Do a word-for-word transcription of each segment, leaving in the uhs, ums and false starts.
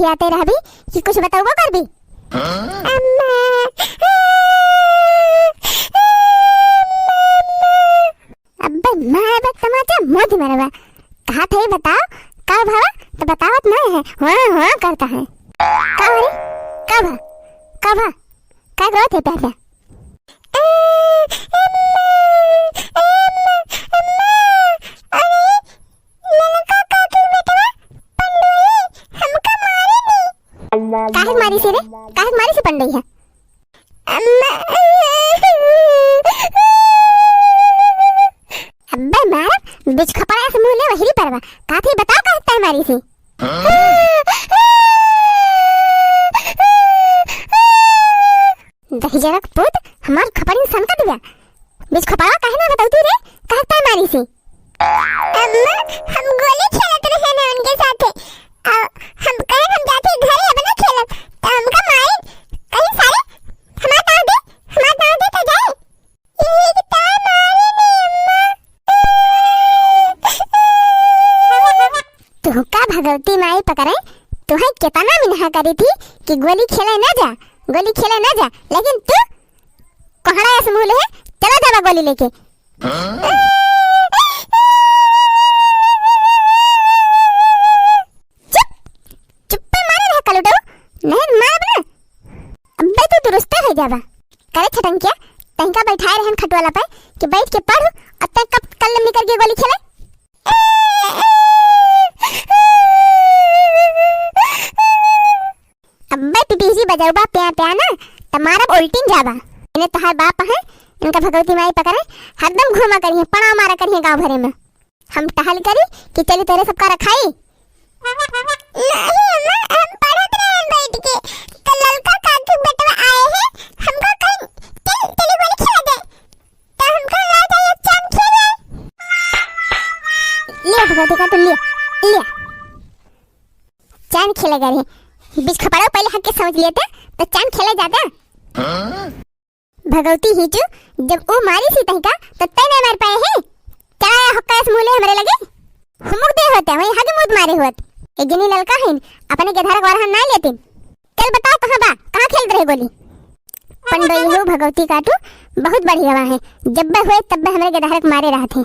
बतियाते रहबी कि कुछ बतउबो करबी? अम्मा, अब्बे मारे बा तमाचा, मुँह मरबा। कहा थे बताओ, का भवा? तो बतावत नहीं है, हाँ, हाँ करता है। का रे? का भा? का भा? का रोत है प्यार प्यार? अम्मा, अम्मा, अम्मा, अरे, ललका काकी बेटवा, पंडोली, हमका मारी दी। काहे मारी से रे? काहे मारी से पंडोली है? अम्मा। अब्बे मारब, बिच खपड़ा से मुँह ले वहिरी परवा। काथी बताओ काहे ताई मारी से? दहिजरक पूत, हमार खपड़ी सनकत बा। बिच खपड़ा काहे ना बतौती रे, काहे ताई मारी से? अम्मा, हम गोली खेलत रहे ना उनके साथे। आ, हम कहे हम जाते घरे अब ना खेलब। तो हमका मारी, कहीं सारे हमार दाँव दे, हमार दाँव दे तो जाए। ई तो मारी नी अम्मा। तुहका भगवती माई पकड़े, तुहे केतना मिनहा करी थी कि गोली खेले ना जा, गोली खेले ना जा, लेकिन तू कोहड़ा ऐसे मुँह ले है, चला जाबा गोली लेके। चुप, चुप्पे मारे रह कलुटो, नहीं मारब ना। अब्बे तू दुरुस्ते हो जाबा। करे छटंकिया, तहका बैठाए रहन खटवाला पे कि बैठ के पढ़, अब तक कब कल्लम निकल के गोली खेले? अब्बे पिपीजी बजौबा प्या प्या ना, त मारब उल्टिन जाबा। इन्हें तोहार बाप है, इनका भगवती माई पकड़े, हरदम घूमा करिए, पड़ाव मारा करिए गाँव भरे में। हम टहल करी कि चली तोरे सबका रखाई। नहीं अम्मा, हम पढ़त रहे बैठ के, तो ललका काकी बेटवा आए हैं, हमको कहीं चल, चली गोली खेल दे, तो हमको ला जाए, चांद खेल जाए। लिया भगवती का तो लिया, लिया। चांद खेले गए रहे, बिच खपड़ा पहले हक के समझ लेते, तो चांद खेले जाते। भगवती हिचू, जब ऊ मारी सी तहिका, त तै नहीं मार पाए है। चला आया हक्का इस मुँह ले हमरे लगे। हुमुक दे होते, वहीं हगे मुँह मारे होत। एक जनी ललका है, अपने गेधारक वाला हम ना लेते। चल बताओ कहाँ बा, कहाँ खेलत रहे गोली? पंडोई हो भगवती काटू, बहुत बढ़िया बा है। जब बे हुए तब बे हमरे गेधारक मारे रहत है।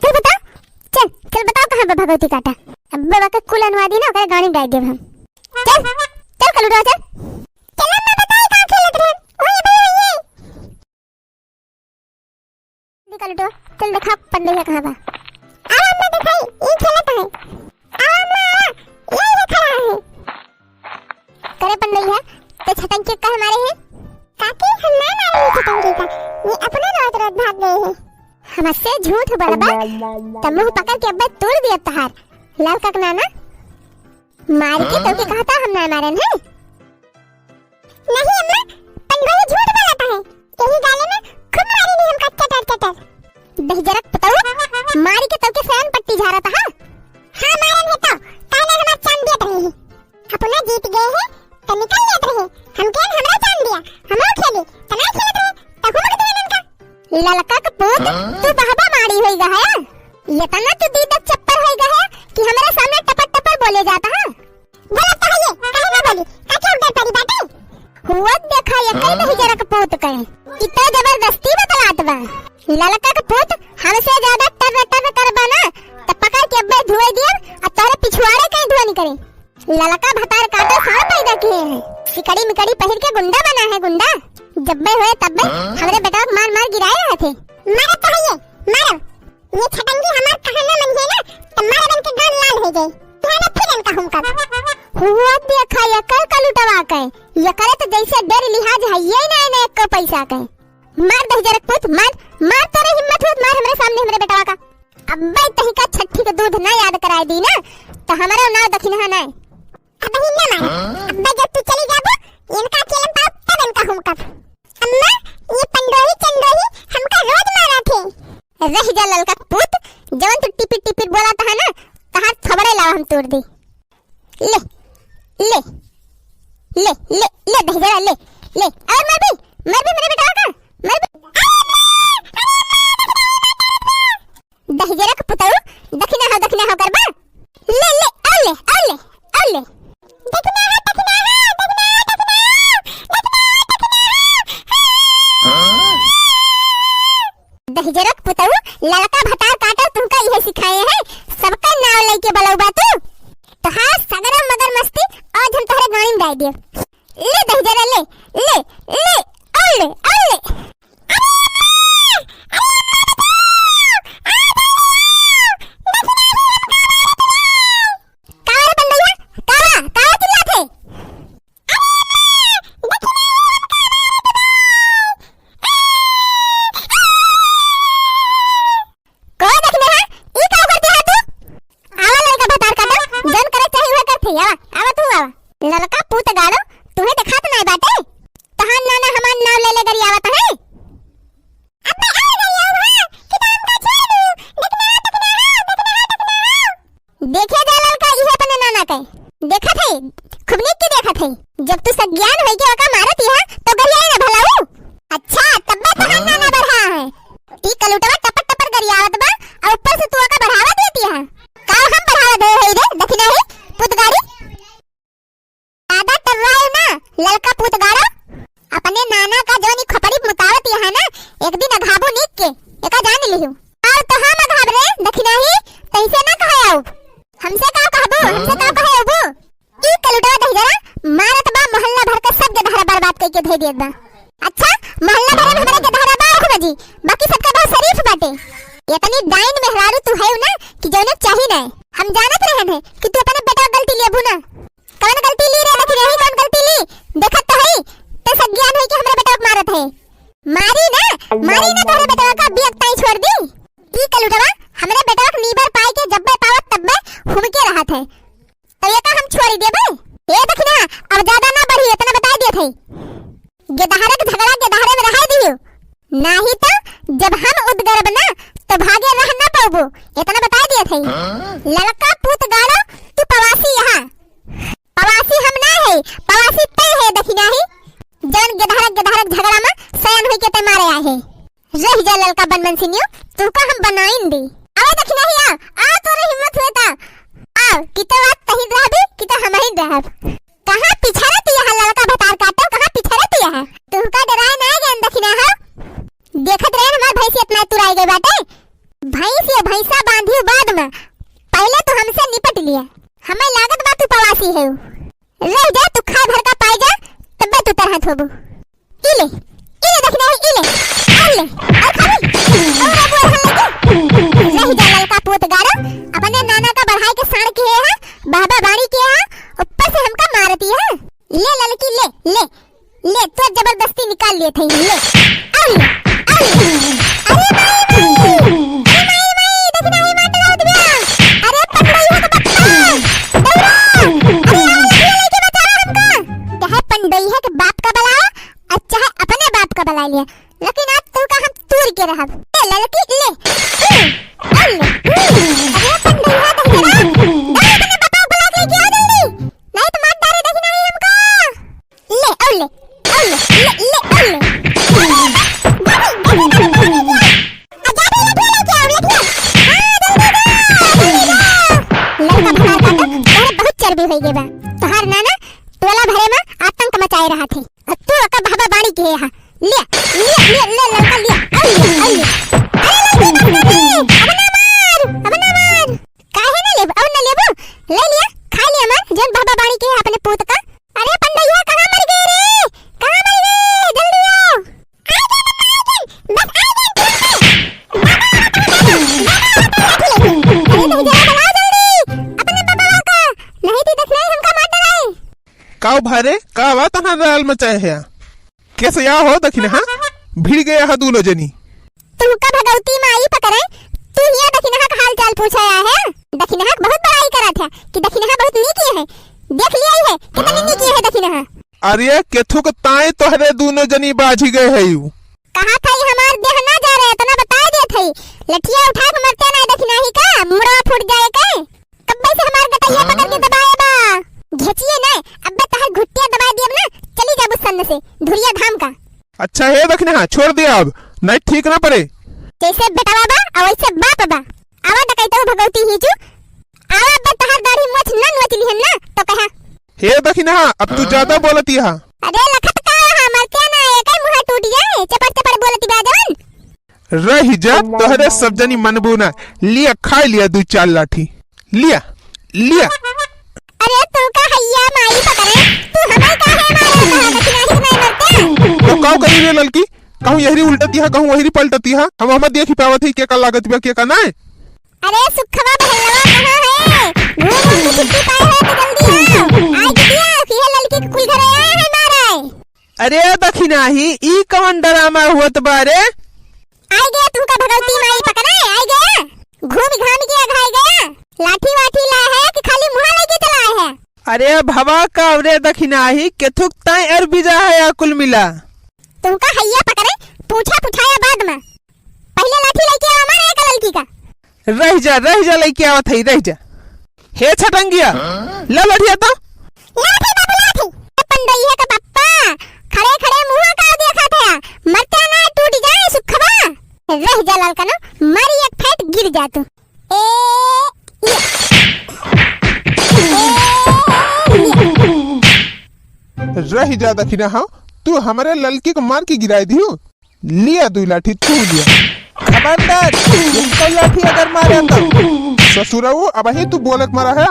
चल बताओ, चल, चल बताओ कहाँ बा भगवती काटा। अब बाबा के कुल अनुवादी ना ओकरे गाड़ी में डाल देब हम। चल, चल कलुटवा चल। चला ना बताई कहाँ खेलत रहन। ओए भैया ये। दी कलुटवा, चल देखा पंडैया कहाँ बा। आवा अम्मा देखाई, ई खेलत है। आवा अम्मा, आवा, ये, ये खड़ा है। करे पंडैया, ते छटंकी काहे मारे है? काकी, हम ना मारे हैं छटंकी का, ये अपना रोत रोत भाग गए हैं। हमसे झूठ बोलबा, त मुँह पकड़ के अब्बे तोड़ दिया तहार। लाल कक नाना, मार के तोके कहता हम ना मारन है। नहीं अम्मा, पंडोई झूठ बोलता है। यही गाले में खूब मारी नहीं हमका चटर चटर। दहिजरक पतऊ, मारी के तोके सयान पट्टी झारत हा। हाँ, मारन है तो, काहे ना हमार चांद दियत रहे हैं। अपना जीत गए हैं, तो निकल लेत रहे। हमके हमरा चांद दिया, हमरो खेली, तो ना खेलत रहे, तो हुमुक दिया ननका। ललका के पूत, हाँ? तू बहबा मारी होई गा है। ये तना तू दीदक चप्पर होई गा है कि हमरा सामने टपर टपर बोले जाता है। बोलत तो है ये, काहे ना बोली? का क्या उधर पड़ी बाटे? हुआ देखा ये कई हाँ? दहिजरक पूत कहे कि तै जबरदस्ती बतलात बा। ललका के पूत हमसे ज्यादा टर टर करबा ना, त पकड़ के अब्बे धुए दियब, आ तोरे पिछुआड़े कहीं धुआ निकरे। ललका भतार का तो सार पैदा किए हैं, सिकड़ी मिकड़ी पहिर के गुंडा बना है गुंडा। जब्बे हुए तब्बे हाँ? हमरे बेटवा के मार मार गिराए रहे थे। मारब तो है ये, मारब। ये छटंगी हमार कहना मन है ना, तो मारे बन के गाल लाल हो जाए। ध्यान फिर इनका हम कर। हुआ देखा ये कर कलुटवा के, ये करे तो जैसे डर लिहाज है ये ना, ना एक पैसा के। मार दहिजरक पूत, मार, मार तोरे हिम्मत होत, मार हमरे सामने हमरे बेटवा का। अब्बे तहिका छठी के दूध ना याद कराए दी ना, तो हमरो नाव दखिनहा ना। अबही ना मारे। हाँ? अब्बे जब तू चली जाबो, इनका अकेले पाओ, तब इनका हम कब। अम्मा, ये पंडोही चंडोही हमका रोज मारा थे। रह जा ललका पूत, जवन तू टिपिर टिपिर बोला था ना, तहार थोबड़े लावा हम तोड़ दे। ले, ले, ले, ले, ले, दहिजरा, ले, ले। अरे मरबी, मरबी मेरे बेटा का, मरबी। दहिजरा के पुतऊ, दखिना हो, दखिना हो करबा। ले, ले, आ ले, आ ले, आ ले। दखिना हो, हिजरक पुतऊ, ललका भतार काटल तुहका इहे सिखाए हैं, सबका नाव लइके बलौबा तू। तोहार सगरा मगर मस्ती आज हम तोहरे गाड़ी में डाल दिए। ले दहिजरा, ले, ले, ले, और ले, और ले। कावा रे पंडैया, कावा, कावा चिल्लात है? को देखने है? ई का करते है तू? आवा ललका भतार काटा, जौन करे चाही उहे करते, आवा, आवा तू आवा। ललका पूत गाड़ो, तुहे देखात नाय बाटे? तहार नाना हमार नाव ले ले गरियावत है। अब्बे आ गरियाऊ है, कि तो हमका छोड़ दू, देखना, देखना, देखना, देखना। देखे जा ललका, इहे अपने नाना के। देखत है, खूब नीक के देखत है। जब तू सज्ञान होई के ओका मारत है, तो गरियाई ना भलाऊ। अच्छा, तब्बे तहार नाना बढ़ा है। ई कलुटवा टपर टपर गरियावत बा, और ऊपर से तू ओका बढ़ावा देती है। का हम बढ़ावा दे है रे, दखिना है, पुतगाड़ी? ज्यादा टर्राए ना, ललका पुतगाड़ो। अपने नाना का जौन ई खोपड़ी मुतावत यहाँ ना, एक दिन अघाबू नीक के, एका जान लिहू। और तो हम अघाब रे, दखिना ही, तैसे ना कहे आउब। हमसे का कहबू, हमसे का कहे आउबू? ई कलुटवा दहिजरा मारत बा, मोहल्ला भर के सब गेदहरा बर्बाद कइके धइ देत बा। अच्छा, मोहल्ला भर में हमरे गेदहरा बा, आँख बजी, बाकी सबका बहुत शरीफ बाटे। इतनी डाइन मेहरारू तू है ना कि जौने चाही ना। हम जानत रहन है कि तू अपने बेटा गलती लेबू ना। कौन गलती ली रे, देखी रही कौन गलती ली? देखत तो है, ते सज्ञान होई के हमरे बेटा के मारत है। मारी ना, मारी ना तोहरे बेटवा का बियक ताई छोड़ दी। ई कलुटवा हमरे बेटवा के नीबर पाई के जब्बे पावत तब्बे हुमके रहत है। तो ये का हम छोड़ी देबे? ए दखिना, अब ज्यादा ना बढ़ी, इतना बताई देत है। गेदहरे के झगड़ा गेदहरे में रहाई दियो। नाही तो जब हम उदगरब ना, तो भागे रह ना पाउबो। इतना बताई देत है। ललका पूत गाड़ो, तू पवासी यहाँ। पवासी हम ना है, पवासी तय है दखिना ही। जौन गेदहरे गेदहरे के झगड़ा में सयान होई के ते मारे आए है। रहि जा ललका बनमनसिनियो, तुहका हम बनाइन दी। आवा दखिना ही आ, आ तोरे हिम्मत हुए ता। आ, कि तो आज तहिन रहबी, कि तो हमहिन रहब। कहाँ पिछड़त यहाँ ललका भतार काटो, कहाँ पिछड़त यहाँ? तुहका डराए ना गए दखिना हो। देखत रहे हमार भैंस इतना तुराई गई बाटे। भैंस ये भैंसा बांधियो बाद में, पहले तू हमसे निपट लिया। हमें लागत बा तू पवासी है। रह जा, तू खाए भर का पाए जा, तब्बे तू तरहत होबू। ई ले, ई ले, दखिना है, ई ले, और ले, और खा ले, और अब वो हल्ला के। रह जा ललका पूत गाड़ो, अपने नाना का बढ़ाई के साड़ के है, बाबा बाड़ी के है, ऊपर से हमका मारती है। ले ललकी, ले, ले, ले, तो जबरदस्ती निकाल लिए थे, ले, और ले, और ले। अरे माई, माई, अरे माई, माई, दखिना ही मार डरावत बिया। अरे पकड़ो इहो के बच्चा, दौड़ा, अरे आओ, ये लेके बचाओ हमका। कहे पंडइया के बाप का बलावा, अच्छा है अपने बाप का बला लिया, लेकिन आज तुहका हम तूर के रहब। ए ललकी ले, ले, ले, ले। अरे पंडइया दहिजरा, दौड़ अपने बापा को बुला के लेके आ जल्दी, नहीं तो मार डारे दखिना ही हमका। ले, और ले, और ले, ले, ले, और ले। आ, जा भी लठिया लेके आओ, लठिया। हाँ, जल्दी दे, जल्दी दे। ललका भतार काटो, तोहरे बहुत चर्बी होई गई बा। तोहार नाना टोला भरे में आतंक मचाए रहा थे। अब तू ओका बाबा बाड़ी के यहाँ। ले, ले, ले, ले, ललका ले। अरे, अरे। अरे ललकी, बस कर दे। अब ना मार, अब ना मार। काहे ना लेबू? अब ना लेबू? ले लिया, खा लिया मार, जौन बाबा बाड़ी के है अपने पूत का। अरे पंडइया, कहाँ मर गए रे? कहाँ मर गए? जल्दी आओ। आ गए मम्मा, आ गए। बस आ गए, तुरंत। बाबा, बाबा, बाबा, बाबा, बाबा, बाबा, अरे नहीं, जरा बुलाओ जल्दी। अपने बाबा का। नहीं तो देख ले, हमका मार डाले। का भा रे, का बा तोहार रहल मचाए है? कैसे या हो दखिनहा? भिड़ गया है दूनो जनी। तुमका भगवती माई पकड़े, तू हिया दखिनहा का हाल चाल पूछे आया है? दखिनहा के बहुत बड़ाई करत है कि दखिनहा बहुत नीक है। देख लिया ही है, कितनी नीक है दखिनहा। अरे, केथू के ताई तोहरे दूनो जनी बाझी गए है यू। कहा था ये हमार देह ना जा रहे, इतना बता दिया था। लठिया उठा के मरते ना दखिनही का, मुड़वा फूट जाए के। कब्बे से हमार गटैया पकड़ के दबाए बा। घेचिए ना, अब्बे तहर घुट्टिया दबाए दियब ना, चली जाबू सन्न से, धुरिया धाम का। अच्छा हे दखिनहा, छोड़ दिया अब, नहीं ठीक ना पड़े। जैसे बेटवा बा, और वैसे बाप बा। आवा डकैतो भगवती हीजू, आवा अब्बे तहर दाढ़ी मोछ ना नोच लिहन ना, तो कहा। हे दखिनहा, अब तू ज्यादा बोलती हा। अरे लखत का हमार क्या ना, एक ही मुंह टूट जाए, चपड़ चपड़ बोलती बा जवन। रहि जा, तोहरे सब जनी मनबू ना। लिया, खाइ लिया दुइ चार लाठी। लिया, लिया। अरे तू का हैया माई पकड़े, तू हमें काहे मारे, कहाँ दखिनाही में मरते? तो काउ करी रे ललकी, कहूँ यहरी उल्टती है, कहूँ वहरी पलटती है। हम, हम देखि पावत है के का लागत बा, के का नाय। अरे सुखवा भैया कहाँ है? घूम घूम के छुट्टी पाए है तो जल्दी आओ। आइ के दिया कि है ललकी के कुल घरे आए है मारे। अरे दखिनाही, ई कवन ड्रामा हुअत बा रे? आइ गया तुमका भगवती माई पकड़े, आइ गया। घूम घाम के अघाइ गया। लाठी वाठी लाए है कि खाली मुँह लेके चलाए है? अरे भवा का रे दखिनाही, केथुक ताई अर बिजा है या कुल मिला। तुमका हैया पकड़े, पूछा पुछाया बाद में। पहिले लाठी लेके आवा मारे एक ललकी का। रहि जा, रहि जा, लइके आवत हई, रहि जा। हे छटंगिया, ला लठिया तो। लाठी बाबू लाठी। ए पंडइया का पप्पा, खड़े खड़े मुँह का देखत है, मरते ना टूट जाए सुखवा। रहि जा ललकनो, मारी एक फेंट गिर जा तू। ए, ये। ए, ये। रहि जा दखिना, हाँ, तू हमरे ललकी को मार के गिराइ दिहू। लिया दुइ लाठी, तू लिया। खबरदार, एक लाठी अगर मारे तो। ससुरऊ, अबही तू बोले के मारा है।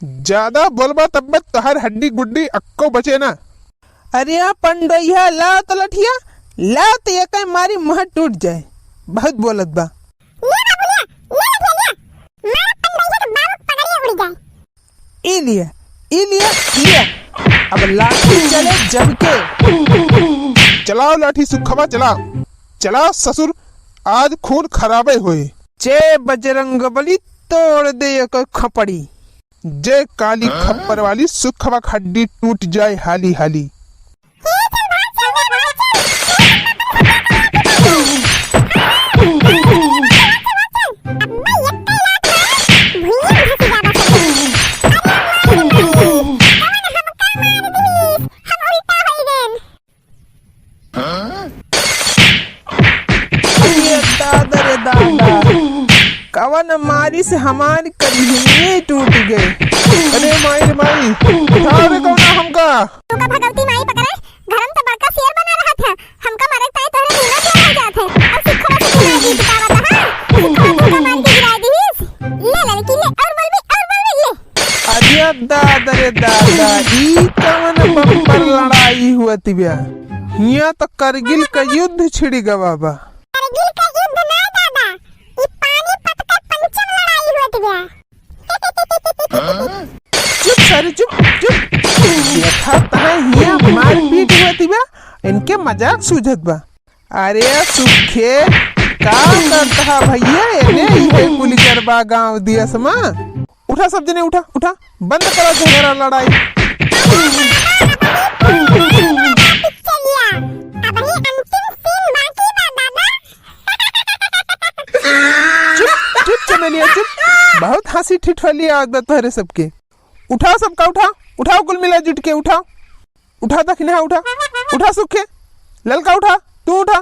ज्यादा बोलबा तब तोहार हड्डी गुड्डी अक्को बचे ना। अरे पंडोइया, लाओ तो लठिया, लाओ तो एक मारी मुँह टूट जाए। बहुत बोलत बा। ले बाबू, ले, ले लठिया, ले। मार पंडोइया के बाबू के पगड़िया उड़ जाए। ई लिया, ई लिया, ई लिया। अब लाठी चले जम के। चलाओ लाठी सुखवा, चलाओ। चलाओ ससुर, आज खून खराबे होए। जय बजरंग बली, तोड़ दे एक खपड़ी। जय काली खप्पर वाली, सुखवा के हड्डी टूट जाए हाली हाली। अरे दादा रे दादा, कवन मारी से हमार करिहनी टूट गए। अरे माई रे माई, उठाओ रे कौना हमका। तुमका भगवती माई पकड़े, घर में तो बड़का शेर बना रहा था, हमका मारे ताई तोहरे दूना शेर हो जात है, अब सुखवा से दूना जीत पावत है, सुखवा तुमका मार के गिरा दीस। ले लड़की ले, और बोल भी, और बोल भी, ले। अरे दादा रे दादा, ई कवन बम्पर लड़ाई हुअत बा? हियां तो करगिल का युद्ध छिड़ गवा बा। करगिल का युद्ध ना दादा, ई पानीपत का पंचम लड़ाई हुअत बा। चुप सारे, चुप, चुप। देखा तहाँ हियां मारपीट हुअत बा, इनके मजाक सूझत बा। अरे सुखे, का करत हा भैया? एने इहे कुल गरबा गाँव दियस मा। उठा सब जने, उठा, उठा, बंद करा झगड़ा लड़ाई। चुप, चुप चमेलिया, चुप। बहुत हँसी ठिठोली आवत बा तोहरे सबके। उठाओ सबका, उठा, उठाओ कुल मिला जुट के, उठाओ। उठा दखिनहा, उठा, उठा सुखे, ललका उठा, तू उठा।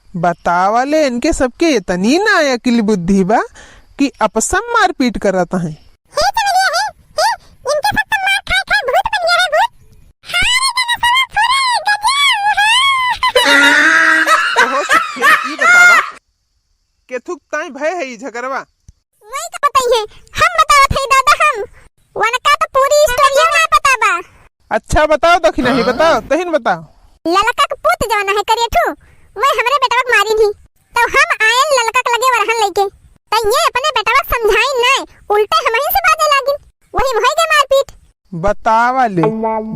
बतावा ले, इनके सबके इतनी ना अकिल बुद्धि बा कि आपस मा मारपीट करत हैं। हे चमेलिया हे, हे, इनके सब तो मार खाए खाए भूत बन गया है, भूत। हाँ रे दादा, सब पूरा गजब, हाँ। ओहो सुखे, ई बतावा, केथुक ताई भय है ई झगड़वा? वही का बताई है, हम बतावत है दादा हम। वनका तो पूरी स्टोरिया ना पता बा। अच्छा बताओ दखिनही, बताओ, तहिन बताओ। ललका के पूत जवन है करियठू, वही हमरे बेटवा के मारिन ही। तो हम आयन ललका के लगे वरहन लेके। तो ये अपने बेटवा के समझाइन नाय, उल्टे हमही से बाजे लागिन। वही में होई गए मारपीट। बतावा ले,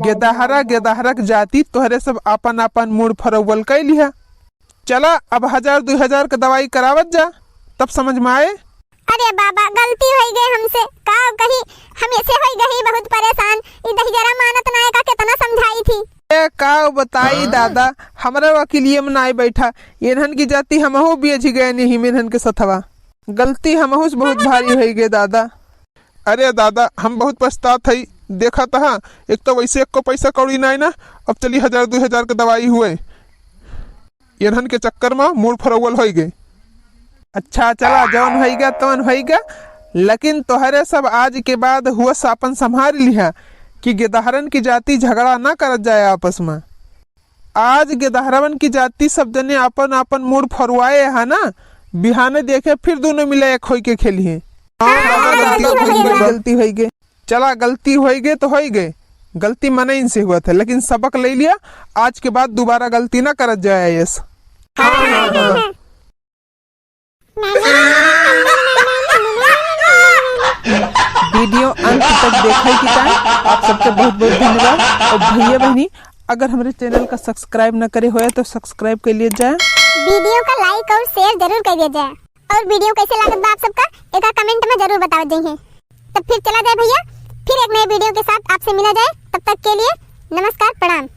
गेदहरा गेदहरा के जाति तोहरे सब आपन आपन मूड़ फरौवल कैली है। चला, अब हजार दुइ हजार के दवाई करावत जा, तब समझ मा आए। अरे बाबा, गलती होइ गए हमसे, का कही, हम ऐसे होइ गई बहुत परेशान। ई दहिजरा मानत नाय का, केतना समझाई थी। ए, का बताई दादा, हमरा वकीलिये में नाय बैठा, इन्हन की जाति हमहू बेच गए नहीं, इन्हन के सथवा। गलती हमहू से बहुत भारी होइ गए दादा। अरे दादा, हम बहुत पछतात हई। देखा तहा, एक तो वैसे एको पैसा कौड़ी नाय ना, अब चली हजार दुइ हजार के दवाई हुए। इन्हन के चक्कर मा मूड़ फरौवल होई गए। अच्छा चला, जौन होई गया तौन होई गया, लेकिन तोहरे सब आज के बाद हुआ से आपन संभाल लिहा कि गेदहरन की जाति झगड़ा ना करत जाए आपस मा। आज गेदहरवन की जाति सब जने आपन आपन मूड़ फरुआए है ना, बिहाने देखे फिर दोनों मिले एक होई के खेली है। हाँ, हाँ, गलती गलती होई होई गई, गई। गलती होई गई। चला, गलती होई गई तो होई गई, गलती मनइन से हुआ था, लेकिन सबक ले लिया, आज के बाद दोबारा गलती ना करत जाए। यस। हाँ, हाँ, हाँ। वीडियो अंत तक देखे की time आप सबके बहुत बहुत धन्यवाद। और भैया बहनी, अगर हमरे चैनल का सब्सक्राइब न करे होए तो सब्सक्राइब कर लिए जाए। वीडियो का लाइक और शेयर जरूर कर दिया जाए। और वीडियो कैसे लागत बा आप सबका, एका कमेंट में जरूर बतावत जइहे। तब फिर चला जाए भैया, फिर एक नए वीडियो के साथ आपसे मिला जाए। तब तक के लिए नमस्कार, प्रणाम।